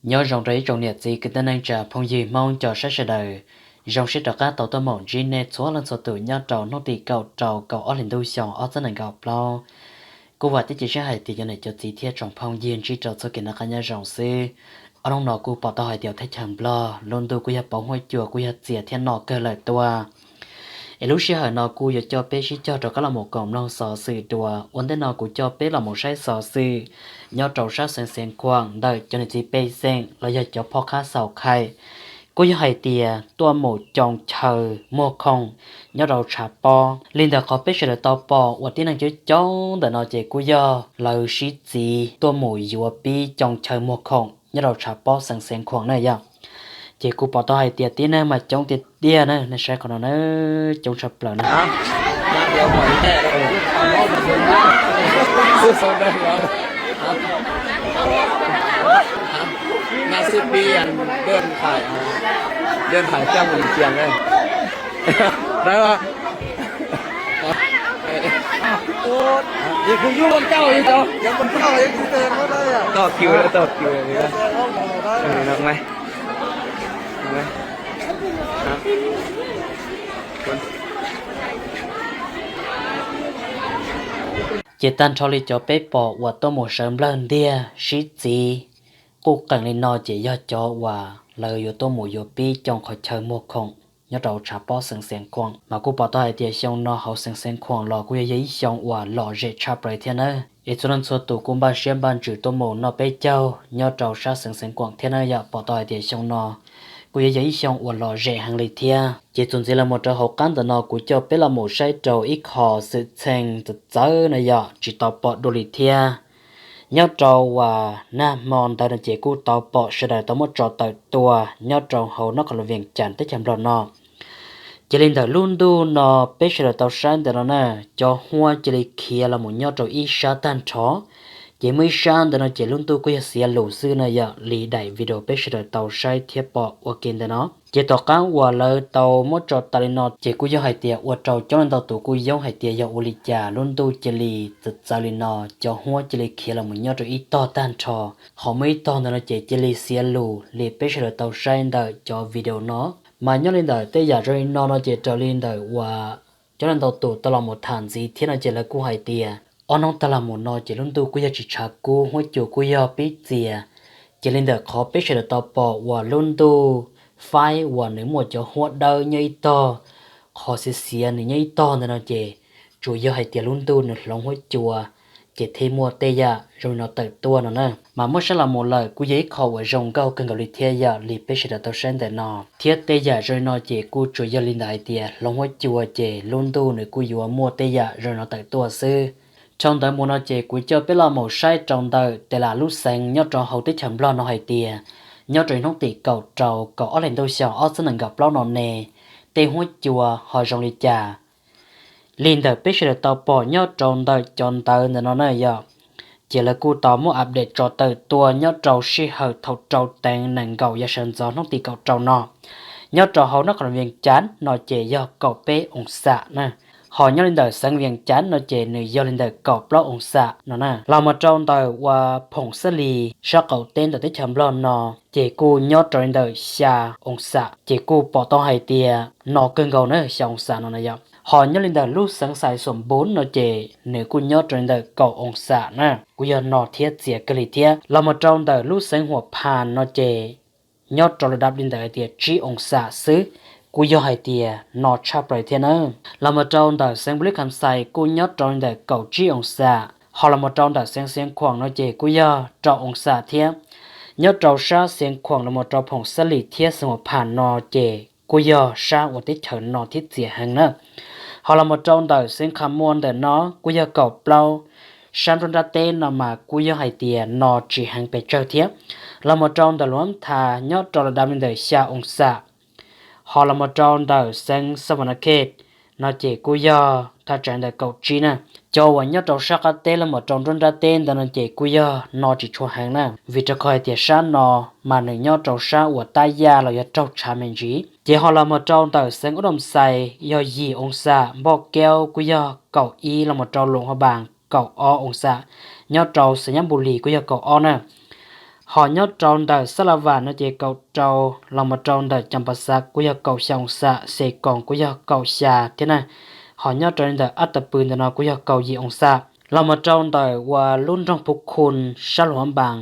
Nyob zoo rau ib tsoom niam txiv kwv tij neej tsa phooj ywg Hmoob cov saib sawv daws, zoo siab rov qab tau tuaj mus ntsib nej txhua leej txhua tus nyob rau hnub tim kaum rau kaum ob hlis ntuj xyoo ob txhiab nees nkaum plaub. Kuj vam thiab cia siab hais tias cov niam cov txiv thiab tsoom phooj ywg ntsib rau txhua kev noj qab nyob zoo xwb. Ob hnub no kuj pom tau hais tias teb chaws Nplog lub ntuj kuj yog poob huab cua kuj yog txias thiab no kawg lawm tuaj. Es lub sij hawm no kuj yuav coj peb sib cog rov qab los mus koom mloog xov xwm dua. Ua ntej no kuv coj peb los mus saib xov xwm nyob rau sab xeev Xeev Khuam ntawm cov niam txiv pej xeem los yog cov phob qhab xaus khai, kuj yog hais tias tuaj mus coo chaw muag khoom nyob rau tshav pob. Li ntawm qhov peb sawv daws tau pom uas tib neeg coob coob ntawm no ces kuj yog lawv sib txiv tuaj mus yuav pib coo chaw muag khoom nyob rau tshav pob xeev Xeev Khuam na yom. Ces kuj pom tau hais tias tib neeg mas coob tiag tiag na, nej saib qhov no na, coob tshaj plaws na. Ces tag nrho li cov peb pom uas tuaj mus sawv nplawg ntiag sib txiv quj qeem li no ces yog cov uas lawv yuav tuaj mus yuav pib coo qhov chaw muag khoom nyob rau tshav pob xeev Xeev Khuam. Mas kuj pom tau hais tias xyoo no hauv xeev Xeev Khuam los kuj yog yog ib xyoo uas lom zem tshaj plaws thiab nawb. Es txhua leej txhua tus kuj npaj siab npaj ntsws tuaj mus noj peb caug nyob rau sab xeev Xeev Khuam thiab na yom. Pom tau hais tias xyoo no kuj yog yog ib xyoo uas lom zem heev li thiab. Ces txuas ntxiv los mus rau hauv qab ntawm no kuv coj peb los mus saib rau ib qho xwm txheej txawv txawv na yom, tsis tau pom dua li thiab. Nyob rau uas nag hmo ntawd no ces kuj tau pom sawv daws tau muab tso tawm tua nyob rau hauv nab qhov lus Vees Cas teb chaws Nplog no. Cia li ntawm lub ntuj no peb sawv daws tau saib ntawm no na, cov huab cia li khiav los mus nyob rau ib sab tag nrho. Ces muaj ib sab ntawm no ces lub ntuj kuj yog xiav lus xwb na yom, li daim video peb sawv daws tau saib thiab pom ua ke ntawm no. Ces tom qab uas lawv tau muab tso tas li no ces kuj yog hais tias ua rau coob leej ntau tus kuj yoob hais tias yog ua li cas lub ntuj cia li txawv txawv li no, cov huab cia li khiav los mus nyob rau ib tog tag nrho. Ho muaj ib tog ntawm no ces cia li xiav lus li peb sawv daws tau saib ntawm cov video no. Mas nyob li ntawm tej yam zoo li no no ces raws li ntawm uas coob leej ntau tus tau los mus tham ntxiv thiab no ces lawv kuj hais tias ob hnub tag los mus no ces lub ntuj kuj yog tsis tshav kub, huab cua kuj yog pib txias. Ces li ntawm qhov peb sawv daws tau pom uas lub ntuj faib uas nws muaj cov huab dawb nyob ib tog, qhov xiav xiav nws nyob ib tog ntawm no ces tsuas yog hais tias lub ntuj nws hloov huab cua, ces thiaj muaj tej yam zoo li no tawm tuaj no na. Mas muab saib los mus lawm kuj yog ib qho uas zoo nkauj kawg nkaus li thiab yom, li peb sawv daws tau saib ntawm no. Thiab tej yam zoo li no ces kuj tsuas yog li ntawm hais tias hloov huab cua ces lub ntuj nws kuj yuav muaj tej yam zoo li no tawm tuaj xwb. Dhau ntawd mus no ces kuv coj peb los mus saib rau ntawm tes las lub xeev nyob rau hauv teb chaws Nplog no hais tias nyob rau hnub tim kaum rau kaum ob hlis ntuj xyoo ob txhiab nees nkaum plaub no ne, tej huab cua ho zoo li cas. Li ntawm peb sawv daws tau pom nyob rau ntawm cov ntawv ntawm no na yom, ces lawv kuj tau muab update tso tawm tuaj nyob rau sij hawm thaum rau teev nees nkaum yog sawv ntxov hnub tim kaum rau no. Nyob rau hauv nab qhov lus Vees Cas no ces yog kaum peb oos xam na. Ho nyob li ntawm xeev Vees Cas no ces nws yog li ntawm kaum plaub oos xam no na. Los mus rau ntawm uas Phoom Xab Lis sab qaum teb ntawm teb chaws Nplog no ces kuj nyob rau li ntawm xya oos xam, ces kuj pom tau hais tias no kawg nkaus na, xya oos xam no na yom. Ho nyob li ntawm lub xeev Xais Xoom Npuv no ces nws kuj nyob rau li ntawm kaum oos xam na, kuj yog no thiab txias kawg li thiab. Los mus rau ntawm lub xeev Huam Phas no ces nyob rau la dab li ntawm hais tias tsib oos xam xwb, kuj yog hais tias no tshaj plaws thiab na. Los mus rau ntawm xeev Npuv Lis Kham Xais kuj nyob rau li ntawm kaum tsib oos xam. Ho los mus rau ntawm xeev Xeev Khuam no ces kuj yog rau oos xam thiab. Nyob rau sab Xeev Khuam los mus rau Phoom Xab Lis thiab xeev Huam Phas no ces kuj yog sab uas teb chaws no thiab txias heev na. Ho los mus rau ntawm xeev Kham Muas ntawm no kuj yog kaum plaub, sab nruab nrab teb no mas kuj yog hais tias no tsis heev pes tsawg thiab. Los mus rau ntawm Luam Thas nyob rau la dab li ntawm xya oos xam. Ho los mus rau ntawm xeev Xa Vam Na Khe no ces kuj yog thaj tsam ntawm kaum tsib na. Cov uas nyob rau sab qab teb los mus rau nruab nrab teb ntawd no ces kuj yog no tsis tshua heev na, vim rau qhov hais tias sab no mas nws nyob rau sab uas tab yaj los yog raug tshav me ntsis. Ces ho los mus rau ntawm xeev Ub Doos Xais yog yim oos xam, Npoj Keub kuj yog kaum ib, los mus rau Luam Hua Npas kaum ob oos xam, nyob rau Xais Nyab Npus Lis kuj yog kaum ob na. Ho nyob rau ntawm Xab La Vam no ces kaum rau, los mus rau ntawm Cas Pas Xav kuj yog kaum xya oo xam, Xes Koos kuj yog kaum xya thiab na. Ho nyob rau li ntawm Ab Tas Pw ntawm no kuj yog kaum yim oo xam, los mus rau ntawm uas lub nroog Phu Khu sab Luam Npas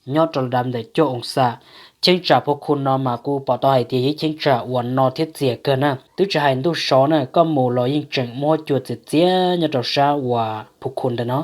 nyob rau dav ntawm cuaj oo xam. Cheeb tsam Phu Khu no mas kuv pom tau hais tias yog ib cheeb tsam uas no thiab txias kawg na, twb tsis hais ntuj so na, koj mus los yeej tseem muaj huab cua txias txias nyob rau sab uas Phu Khu ntawm no,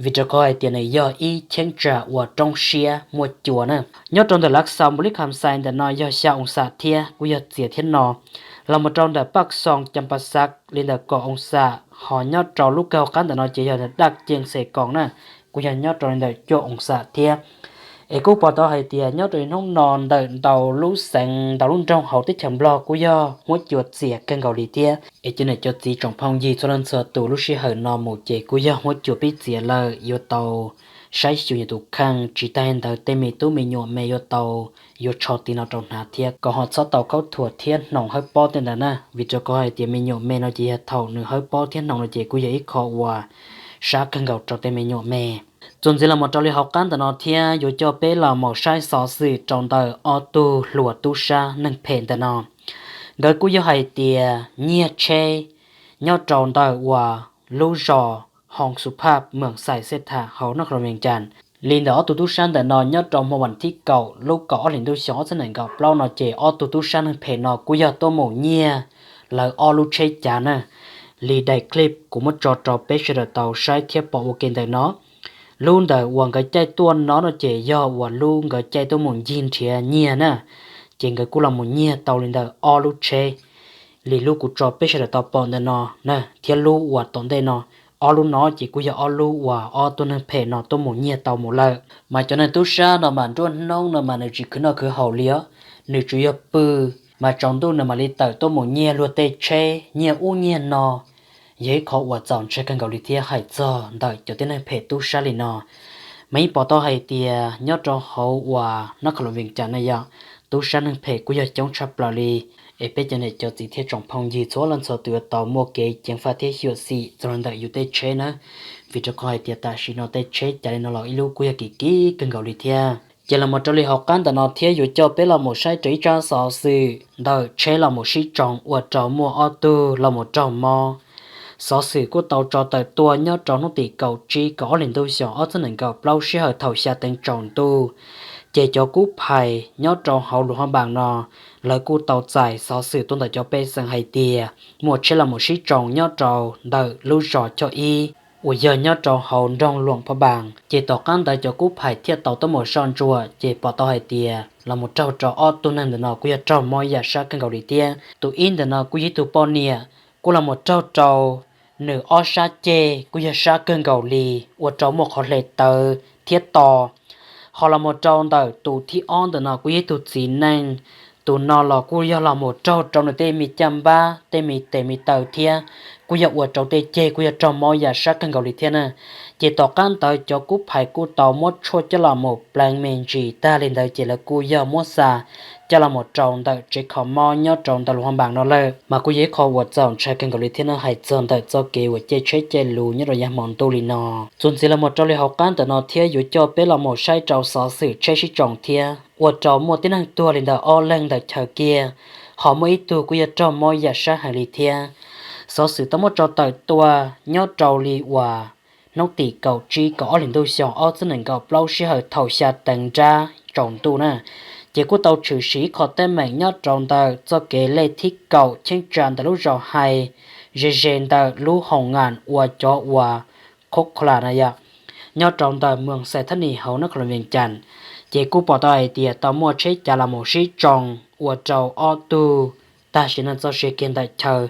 vim rau qhov hais tias nws yog ib cheeb tsam uas roob siab muaj cua na. Nyob rau ntawm Lav Xaus Npu Lis Kham Xais ntawm no yog xya oo xam thiab kuj yog txias thiab no, los mus rau ntawm Paj Xoos Cas Pas Xav li ntawm kaum oo xam, ho nyob rau lub kawg hauv qab ntawm no ces yog Daj Cees Xes Koos na, kuj yog nyob rau li ntawm cuaj oo xam thiab. Es kuj pom tau hais tias nyob rau hnub no ntawm ntau lub xeev ntau lub nroog hauv teb chaws Nplog kuj yog huab cua txias kawg nkaus li thiab. Es cov niam cov txiv tsoom phooj ywg txhua leej txhua tus, lub sij hawm no mus ces kuj yog huab cua pib txias lawm, yuav tau saib xyuas yus tus kheej, tsis tas li ntawd tej me tub me nyuam me yuav tau yuav tsho tiv no rau hnav thiab kom ho txhob tau khaub thuas thiab hnoos hawb pob tej ntawd na, vim rau qhov hais tias me nyuam me no ces yog thaum nws hawb pob thiab hnoos no ces kuj yog ib qho uas sab kawg nkaus rau tej me nyuam me. Txuas ntxiv los mus rau li hauv qab ntawm no thiab yuav coj peb los mus saib xov xwm rau ntawm ob tug hluas tub sab neeg phem ntawm no. Nkawd kuj yog hais tias nyiag tsheb nyob rau ntawm uas lub zos Hoos Xu Phaj, moos Xais Xej Tham hauv Naj Khas Loos Vees Cas. Li ntawm ob tug tub sab ntawm no nyob rau hmo vas thib kaum lub kaum ob hlis ntuj xyoo ob txhiab nees nkaum plaub no ces ob tug tub sab neeg phem no kuj yog tuaj mus nyiag lawv ob lub tsheb cav na. Li daim clip kuv muab tso rau peb sawv daws tau saib thiab pom ua ke ntawm no. Lub ntawm uas nkawd caij tuaj no no ces yog uas lub nkawd caij tuaj mus ncig nrhiav nyiag na, ces nkawd kuj los mus nyiag tau li ntawm ob lub tsheb li lub kuv tso peb sawv daws tau pom ntawm no na, thiab lub uas tom ntej no. Ob lub no ces kuj yog ob lub uas ob tug neeg phem no tuaj mus nyiag tau mus lawm. Mas cov neeg tub sab no mas nruab hnub no mas nws tsis khwv noj khwv haus li os, nws tsuas yog pw, mas tsaus ntuj nws mam li tawm tuaj mus nyiag luag tej tsheb, nyiag ub nyiag no. Yog ib qho uas txaus ntshai kawg nkaus li thiab hais txog ntawm cov tib neeg phem tub sab li no. Mas yeej pom tau hais tias nyob rau hauv uas Naj Khas Loos Vees Cas na yom, tub sab neeg phem kuj yog coob tshaj plaws li. Es peb cov niam cov txiv thiab tsoom phooj ywg txhua leej txhua tus yuav tau muaj kev ceev faj thiab xyuam xim txog ntawm yus tej tsheb na, vim rau qhov hais tias tam sim no tej tsheb cav li no los ib lub kuj yog kim kim kawg nkaus li thiab. Ces los mus rau li hauv qab ntawm no thiab yuav coj peb los mus saib rau ib tsab xov xwm ntawm tsheb los mus sib tsoo ua rau muaj ob tug los mus raug mob. Xov xwm kuj tau tso tawm tuaj nyob rau hnub tim kaum tsib kaum ob hlis ntuj xyoo ob txhiab nees nkaum plaub sij hawm thaum xya teev tsaus ntuj. Ces cov kub phais nyob rau hauv Luam Phaj Npas no, lawv kuj tau txais xov xwm tuaj ntawm cov pej xeem hais tias muaj tsheb los mus sib tsoo nyob rau ntawm lub zos Choj Ib uas yog nyob rau hauv nroog Luam Phaj Npas. Ces tom qab ntawd cov kub phais thiaj tau tuaj mus soj ntsuam ces pom tau hais tias los mus raug rau ob tug neeg ntawm no kuj yog raug mob yam sab kawg nkaus li thiab. Tus ib ntawm no kuj yog ib tug poj niam, kuj los mus raug rau nws ob sab ceg kuj yog sab kawg nkaus li, ua rau muaj qhov hle tawv thiab to. Ho los mus rau ntawm tus thib ob ntawm no kuj yog ib tug txiv neej, tus no los kuj yog los mus raug rau nws tej me caj npab, tej me tes me taw thiab, kuj yog ua rau tej ceg kuj yog raug mob yam sab kawg nkaus li thiab na. Ces tom qab ntawd cov kub phais kuj tau muab tshuaj coj los mus pleev me ntsis tag li ntawd ces lawv kuj yog muab xa coj los mus rau ntawm tsev kho mob nyob rau ntawm Luam Phaj Npas no lawm. Mas kuj yog ib qho uas txaus ntshai kawg nkaus li thiab na, hais txog ntawm txoj kev uas caij tsheb caij lus nyob rau yav hmo ntuj li no. Txuas ntxiv los mus rau li hauv qab ntawm no thiab yuav coj peb los mus saib rau xov xwm tsheb sib tsoo thiab ua rau muaj tib neeg tuag li ntawm ob leeg ntawm chaw kiag, ho muaj ib tug kuj yog raug mob yam sab heev li thiab. Xov xwm tau muab tso tawm tuaj nyob rau li uas hnub tim kaum tsib kaum ob hlis ntuj xyoo ob txhiab nees nkaum plaub sij hawm thaum xya teev nrab tsaus ntuj na, ces kuj tau tshwm sim ib qho teeb meem nyob rau ntawm txoj kev lej thib kaum cheeb tsam ntawm lub zos Hais, ze ze ntawm lub hoos ngas uas cov uas khob kho las na yom, nyob rau ntawm moos Xais Thab Nis hauv Naj Khas Loos Vees Cas. Ces kuj pom tau hais tias tau muaj tsheb cav los mus sib tsoo ua rau ob tug tag sim neej txoj sia kiag ntawm chaw,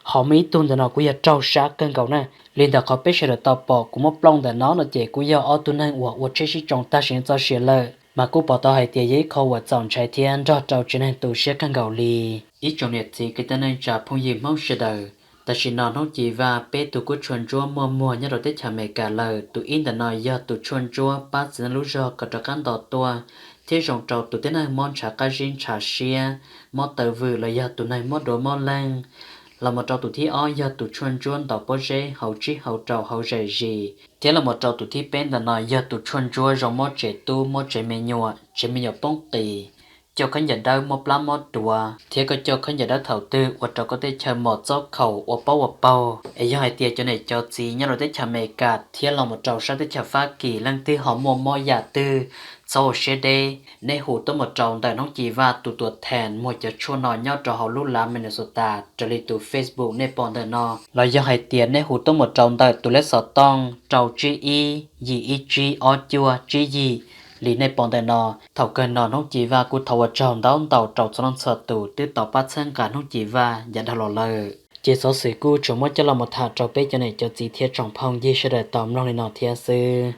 ho muaj ib tug ntawm no kuj yog raug sab kawg nkaus na. Li ntawm qhov peb sawv daws tau pom kuv muab plooj ntawm no no ces kuj yog ob tug neeg uas ua tsheb sib tsoo tag sim neej txoj sia lawm. Mas kuj pom tau hais tias yog ib qho uas txaus ntshai thiab nrog rau tsev neeg tu siab kawg nkaus li. Ib tsoom niam txiv kwv tij neej tsa phooj ywg Hmoob sawv daws, tam sim no hnub ci vaj peb tug kuj tshuaj ntsuab muaj muag nyob rau teb chaws Amelikas lawm. Tus ib ntawm no yog tus tshuaj ntsuab pab txiv neej lub zog kom rov qab nto tuaj, thiab zoo rau tus tib neeg mob ntshav qab zib ntshav siab, mob taw vwm los yog tus neeg mob duav mob leej, Los mus rau tus thib ob yog tus tshuaj ntsuab ntaus pob zeb hauv tsib hau rau hauv zais zis, thiab los mus rau tus thib peb ntawm no yog tus tshuaj ntsuab zoo mob tsev tub mob tsev me nyuam, tsev me nyuam poob qis, coj khaub ncaws dawb mob plab mob duav, thiab koj coj khaub ncaws dawb thaum twg ua rau koj tej chaw mos txob khaum ua paub ua paug. Es yog hais tias cov niam cov txiv nyob rau teb chaws Amelikas thiab los mus rau sab teb chaws Fab Kis leej twg ho muaj mob yam twg, txhob ua siab deb, nej hu tuaj mus rau ntawm Hnub Ci Vaj tus tuam thees muag cov tshuaj no nyob rau hauv lub lav Minnesota raws li tus Facebook nej pom ntawm no, los yog hais tias nej hu tuaj mus rau ntawm tus lej xov tooj rau tsib ib yim ib tsib ob cuaj tsib yim li nej pom ntawm no. Thaum kawg no Hnub Ci Vaj kuj thov ua tsaug ntau ntau rau txhua leej txhua tus twb tau pab txhawb nqa Hnub Ci Vaj yav dhau los lawm. Ces xov xwm kuj tsuas muab coj los mus tham rau peb cov niam cov txiv thiab tsoom phooj ywg sawv daws tau mloog li no thiab xwb.